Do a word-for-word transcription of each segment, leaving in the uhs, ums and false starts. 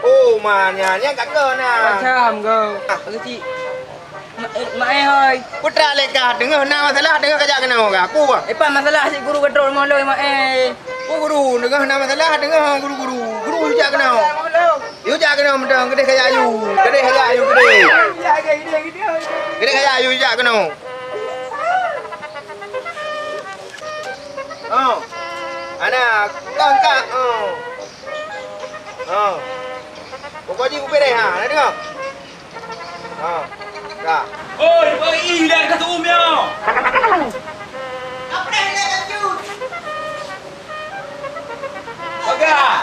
Oh, ma nyan, nyan ka keu na. Macam kau. Ah. Kecil. Ma-, eh, Mak eh, hoi. Putra leka, deungoe na masalah, deungoe kajak keunoe ka. Apa? Eh, Pak, masalah si guru keudroe rumoh lôn, Mak eh. Oh, guru, deungoe na masalah, deungoe guru-guru. Guru jak keunoe. Yu jak keunoe mantong, keudeh kajak yu. Keudeh kajak yu, keudeh. Keudeh kajak yu, jak keunoe. Oh. Ana, kang, kang. Oh. Ha. Pokok jih kupireh, ha. Na deungoe? Ha. Ka. Oi, bagi ih dah ka tuum nyoe. Apa dah dah lanjut? Peugah.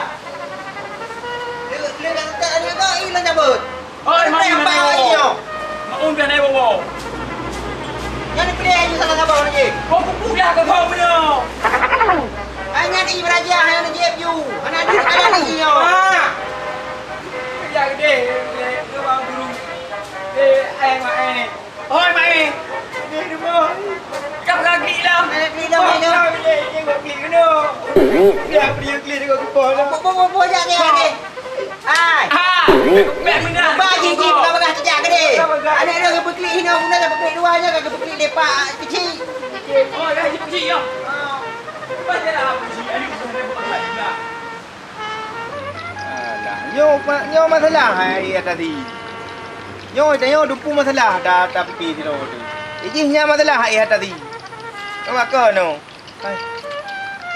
Dia, dia dah tak ada dah, ih, lah cabut. Oi, Mak Ui, Mak Ui. Mak Ui, dah naik bawah. Nyan dipilih ayu salah saboh lagi. Oh, kuku dah ke kau punya. Hai nyan i beraja, hai nyan jeb yu. Hana duit ada ni nyo. Ah. Ya gede, ke bang guru. Eh, ai Mak Ui. Oi, Mak Ui. Ni rumah. Kau kagak gila. Eh, gila mana? Kau ni, ni gua gila kena. Dia beri gila dengan kepala. Apa, apa, apa, apa, jak ni, jak ni. Hai. Ha. Bèk meunan. Ba jih jih pula bagah tijak gede. Aneuk lôn geupeuklek hinoe guna geupeuklek dua nyoe ka geupeuklek lepak kecil. Oh, dah kecil ya. Ba jalan apa sih? Ayo, kita buat apa juga? Alah, nyoe ma-, nyoe masalah hai tadi. Nyoe tanyoe dumpu masalah da tapi sidroe tu. Ijih nya masalah hai tadi. Kau maka no. Hai.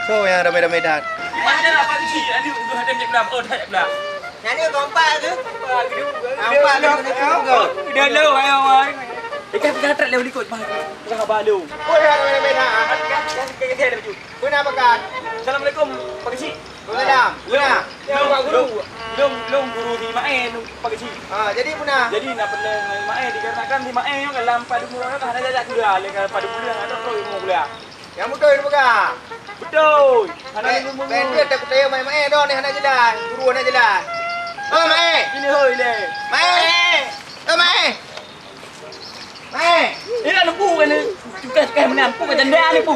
So nyang ramai-ramai that. Macam apa tu sih? Aduh, tu ada cek belah. Oh, tak belah. Nyan ni kompak tu. Kompak tu. Dah lo, ayo, ayo. Ikan pegang trek lewat likot bah. Pegang abah lu. Oh, ya, ramai-ramai that. Kan, kan, kan, kan, kan. Puna pekat. Assalamualaikum, Pak Kecik. Waalaikumsalam. Lôn, Puna. Lôn, Pak Guru. Lôn, lôn guru di Mae, Pak Kecik. Ah, jadi puna. Jadi nak pernah di Mae dikarenakan di Mae kan lam padum bulan kan hana jajak kuliah, lé kan padum bulan ada terus mau kuliah. Yang betul itu pegang. Betul. Hana ilmu. Betul tak kuliah Mae, Mae dah ni hana jelas. Guru hana jelas. Oh, Mae. Ini hoi le. Mae. Oh, Mae. Mae. Ini nak lembu kan ni. Cukai-cukai menang. Pu macam dia ni, Pu.